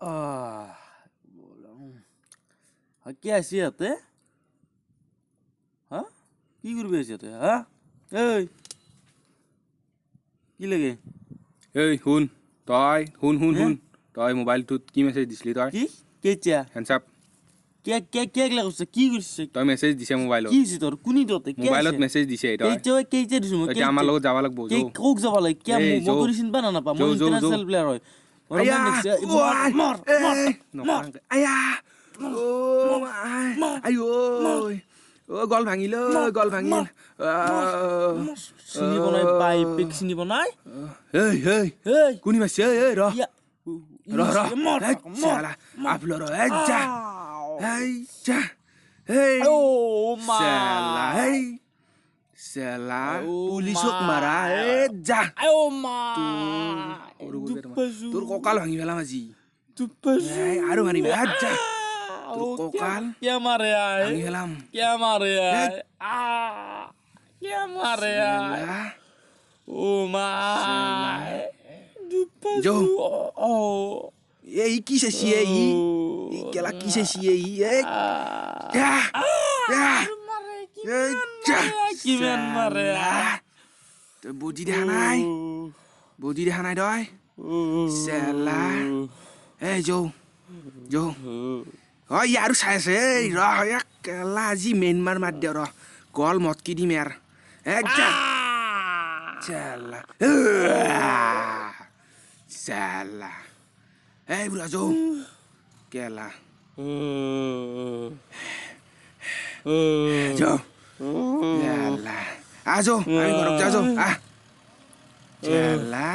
আহ কি আছে ইয়াতে? হা, কি কৰবি আছে ইয়াতে? হা, এই কি লাগে? এই শুন, তই শুন শুন শুন, তই মোবাইলটোত কি মেছেজ দিছিলি তই? কি কেতিয়া? হেণ্ডচাপ কে কে কে গলা কৰিছে? কি কৰিছে? তই মেছেজ দিছে মোবাইলত? কি হৈছে তোৰ? কোনি ততে মোবাইলত মেছেজ দিছে তই? কেইটা কেইটা দিছো মই? এতিয়া আমাৰ লগত যাব লাগব। কি কোক যাব লাগে? কিয়া মই কৰি চিনবা না নাপা? মই ইন্টাৰনেচনেল প্লেয়াৰ হয়। মৰ মৰ মৰ। আয়া ও আয়ো ও, গল ভাঙিল, গল ভাঙিল। চিনি বনাই বাইপেক চিনি বনাই। এই এই এই কোনি মাৰছে? এই ৰ ৰ ৰ, আফলো ৰ। এই যা, এই যা, এই ও মা এই চেলা, পুলিচক মাৰা। এ যা, ও মা, তোৰ কঁকাল ভাঙি পেলাম আজি আৰু মাৰিম। যা, তোৰ কঁকাল কিয় মাৰে? ভাঙি পেলাম। কিয় মাৰে? কিয় মাৰে? ও মা, যো। এই কি চাইছি? এই কেলা কি চাইছি? এই কিমান মাৰে তই? বডি দেখা নাই, বডি দেখা নাই তই চেলা। এই যৌ যৌ, অ ই আৰু চাই আছে। এই ৰ, কেলা আজি মেইনমাৰ মাত দিয় ৰ, গল মটকি দিম ইয়াৰ। এই যা চেলা চেলা, এই বুঢ়া যৌ কেলা যৌ। আহ যৌ, আমি ঘৰত যা, যৌ। আহ চেলা।